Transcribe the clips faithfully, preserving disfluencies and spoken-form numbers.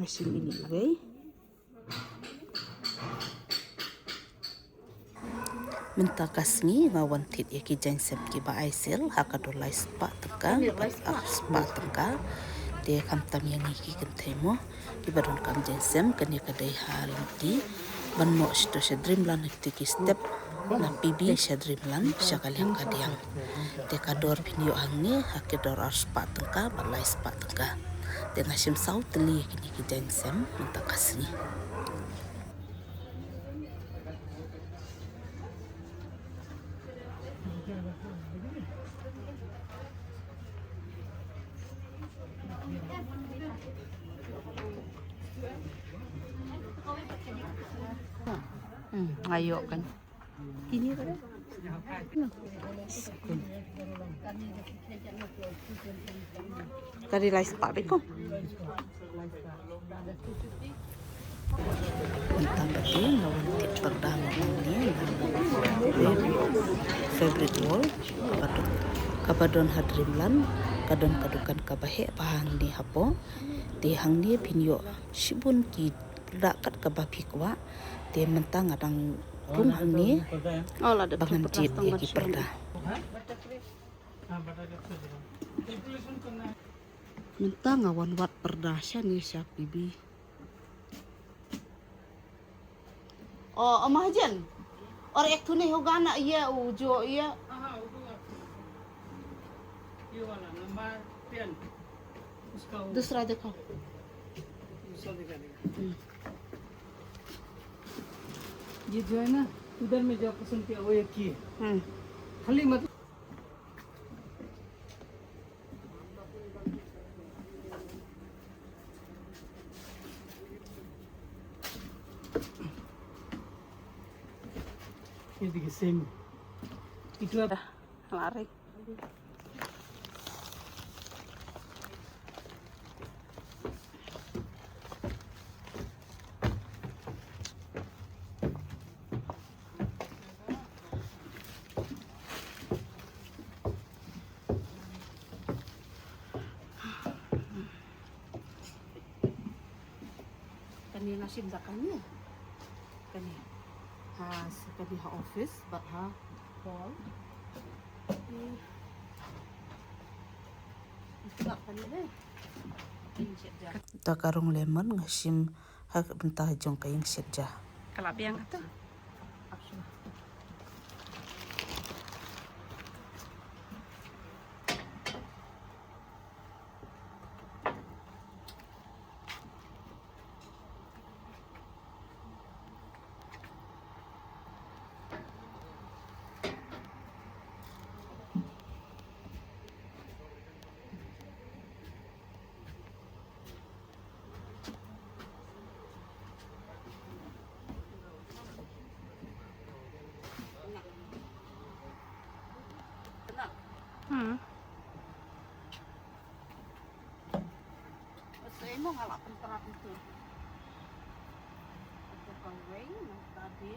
Nga shim ïa ini iwei. Mynta ka sngi nga wan thied ïa ki jaiñsem kiba ai sale ha ka dor lai spah tyngka bad ar spah tyngka. Te khamtam ïa ngi ki kynthei mo kiba donkam jaiñsem, kane ka dei ha lynti ban noh shato sha Dreamland ha kito ki step na P B sha Dreamland sha ka liang ka diang. Te ka dor phin ïoh hangne ha ka dor ar spah tyngka bad lai spah tyngka. Te nga shim saw tylli ïa kine ki jaiñsem mynta ka sngi. Hmm, nga ïoh kan. Kine ka dei. Ka dei lai spah beit ko. Mynta pat te nga wan thied pyrda ma u ne, nga wan thied fabric wall kaba don, kaba don ha Dreamland, ka don ka dukan kaba heh bha hangne hapoh. Te hangne phin ïoh shibun ki pyrda kat kaba phi kwah. Te mynta nga dang rung hangne ba ngan jied ïa ki pyrda. Mynta nga wan wad pyrda shane sha P B. ओ महाजन, और एक ठो नहीं होगा ना, ये वो जो ये ये वाला नंबर टेन, उसका वो दूसरा दिखाओ। दूसरा दिखा देगा। हम्म। ये जो है ना, उधर में जो पसंद किया वो एक ही है। हम्म। खाली मतलब ये देखिए, सेम। Itu apa? Lari. Kane nga shim da kane. Kane. Ha, kane ha office bad ha hall. Ita ka rong lemon nga shim ha ka bynta jong ka ïing shet ja. Ka la biang kata. Hmm. Sa imo nga la pyntrap ito. Ito ka weng, nangta de.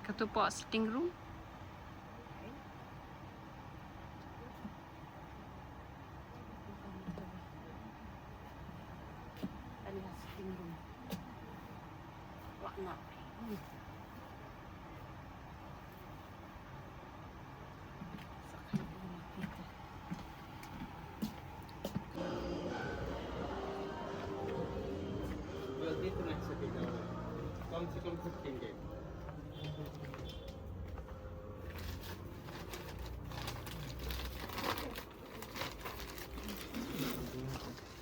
Kato pok sitting room. Kane ka sitting room. Wah, nak. Hmm.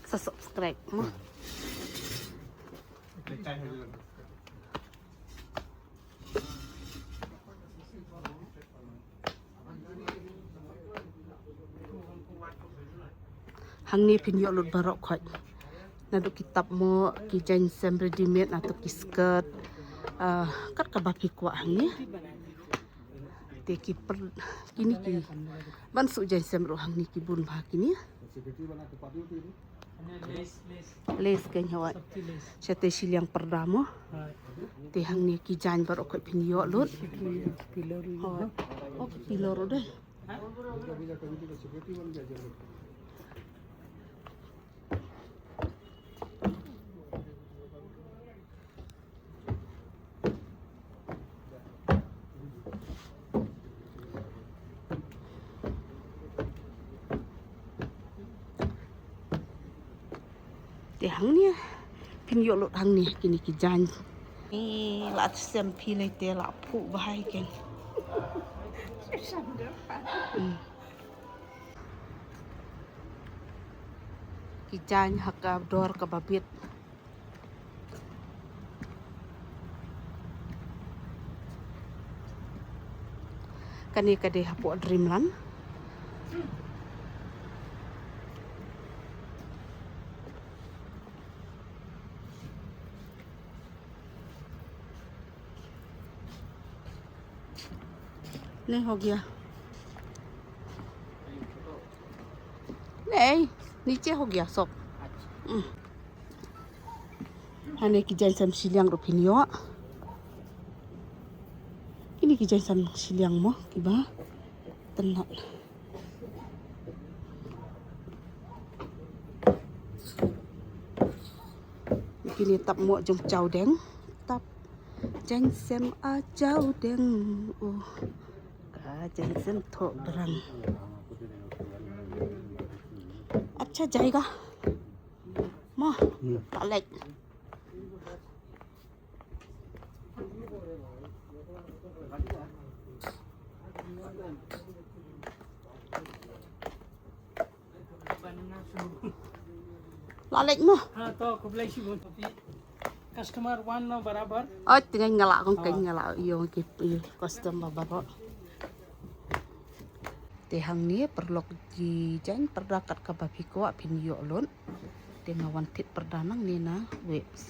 Sa subscribe mo. Hangne phin ïoh lut baroh khoit. Naduh ki tap mo, ki jaiñsem readymade, naduh ki skirt, ah, kat kaba phi kwah hangne. Te ki per, kine ki ban shu jaiñsem ruh hangne ki bun bha kine. Lace, lace. Lace kein hooid. Sab ki lace. Shatei shiliang pyrda mo. Hooid. Te hangne ki jaiñ baroh khoit phin ïoh lut. Ki pillow ruh. Hooid. Oh, ki pillow ruh de. Te hangne phin ïoh lut hangne kine ki jaiñ. Ni la sem phi lei te la phuh bha ïa ki. Hmm. Ki jaiñ ha ka dor kaba bit. Kane ka dei hapoh Dreamland. नहीं हो गया। नहीं, नीचे हो गया सब। Hmm. Hangne ki jaiñ sem shiliang ruh phin ïoh. Kine ki jaiñ sem shiliang mo kiba tynnat. Kine tap mo jong Chawdeng. Tap jaiñ sem a Chawdeng. Oh. Ka jaiñ sem thoh drang. Acha jaiga. Mo. Hmm. Balik. Lalek noh. Ha to, khublei shibun. Customer one noh barabar. Oh, tengah ngalak kong keng ngalak ïong ki ïong customer baroh. Te hangne paralok ki jaiñ pyrda kat kaba phi kwah phin ïoh lut. Te nga wan thied pyrda nangne na webs.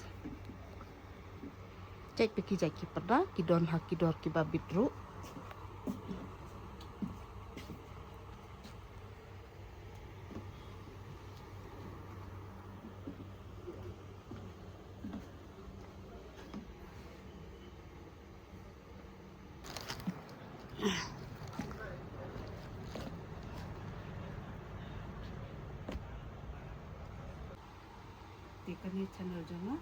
Jait phi ki jait ki pyrda ki don ha ki dor kiba bit ruh. Te kane channel jong nga.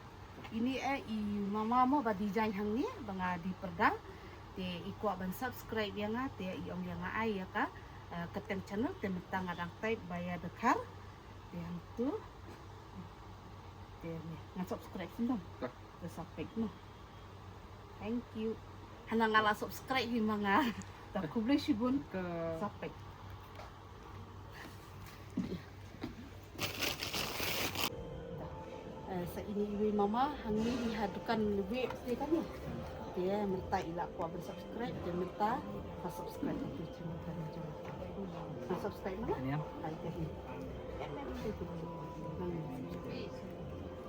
Ini eh i mama mo ba design hangne ba nga die pyrda. Te i kwah ban subscribe ïa nga te i ong ïa nga ai ïa ka, eh, kyrteng channel te mynta nga dang type ba ïa dkhar. Te hangtu. Te ni nga subscribe sendang. Te sa peit noh. Thank you. Hana nga la subscribe hi ma nga. Ta khublei shibun. Sa peit. Eh, sa ini iwei mama, hangne hi ha dukan lebe, te kane. Te mynta i la kwah ban subscribe, te mynta ka subscribe ïa ki channel kane jong. Ka subscribe ma nga? Ai te hi.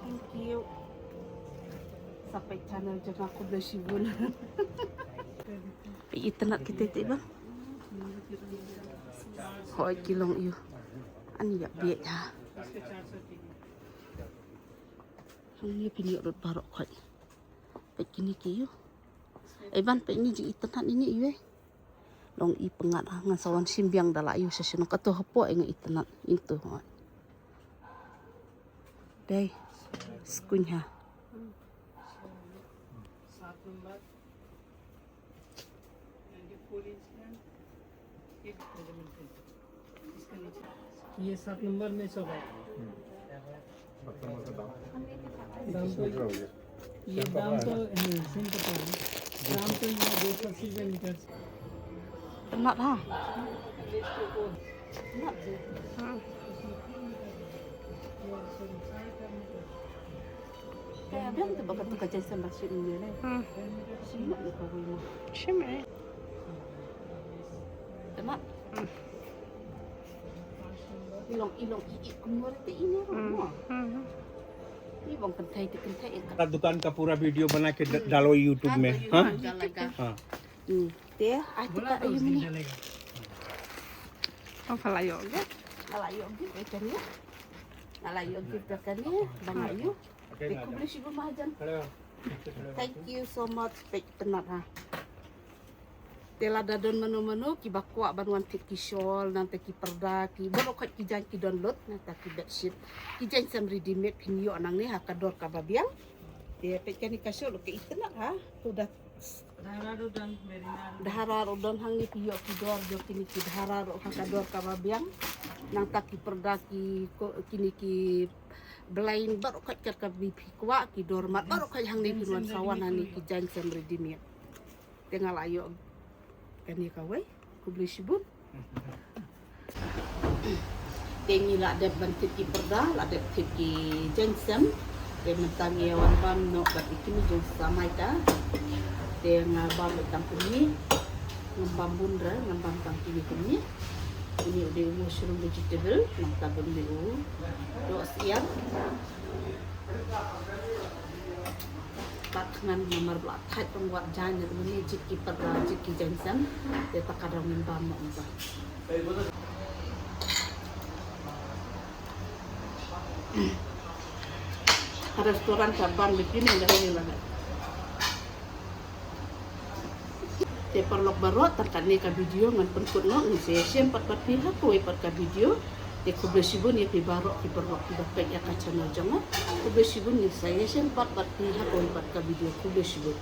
Thank you. Sa peit channel jong nga, khublei shibun. Peit itynnat kita te bang. Hoi ki long ïu. Ani ïa bieit ha. Hangne phin ïoh lut baroh khoit. Peit kine ki ïu. Ai ban peit ini ji itynnat ini ïu eh. Long i pyngngad ha, ngan sa wan shim biang da la ïu sha shnong, kato hapoh i nga itynnat into. Dei skuñ ha. ये सात नंबर में सब है। दाम तो, ये दाम तो, हाँ, सेम पता है। दाम तो ये दो सौ अस्सी रुपये मीटर। Tynnat ha. Tynnat. Hmm. Ka biang te ba ka tu ka jaiñ sem ba shim ïa ne. Hmm. Shim ïa ne ka wei mo. Shim eh. Tynnat. Hmm. I long, i long, i, i kumno te ini ruh mo. Hmm. I bang kynthei te kynthei. Ka dukan ka pura video bana ke da-, dalo YouTube mein. Ha? Dalo YouTube. Ha. Hmm. Te, ah, tu ka ayu mini. Ang kalayo, okay? Kalayo, okay, eh, kani. Kalayo, okay, kani. Bang ayu. Te khublei shibun mahajan. Thank you so much. Peit tynnat ha. Te lada don mano mano kiba kwah ban wan thied ki shawl, nangta ki pyrda, ki baroh khoit ki jaiñ ki don lut, nangta ki bedsheet, ki jaiñ sem ready made phin ïoh nangne ha ka dor kaba biang. Te peit kane ka shawl ka itynnad ha. To da Dhara ruh don, Merina ruh don. Dhara ruh don hangne, phi ïoh ki dor jong kine ki dhara ruh ha ka dor kaba biang. Nangta ki pyrda, ki ko-, kine ki blind baroh khoit kat kaba phi kwah, ki doormat baroh khoit hangne phin wan sawan hangne, ki jaiñ sem ready made. Te nga la ïoh kane kawei. Khublei shibun. Te ngi la dep ban thied ki pyrda, la dep thied ki jaiñ sem. Te mynta ngi ïa wan bam noh bad i kmie jong Samaita. Te nga bam ïa tang kumne. Ngam bam bun re, ngam bam tang kine kumne. Une u dei u mushroom vegetable, nangta bun ne u dohsyiar. Pat ngan namar ba la thait tang wat jaiñ, ne une jit ki pyrda, jit ki jaiñ sem. Te ta ka daw ngin bam noh mynta. Ha restaurant ka bam bikini la ni la. Te paralok baroh, tang kane ka video ngan pynkut noh, ngin sa ïashem pat bad phi ha kawei pat ka video. Te khublei shibun ïa phi baroh ki paralok kiba peit ïa ka channel jong nga. Khublei shibun, ngin sa ïashem pat bad phi ha kawei pat ka video. Khublei shibun.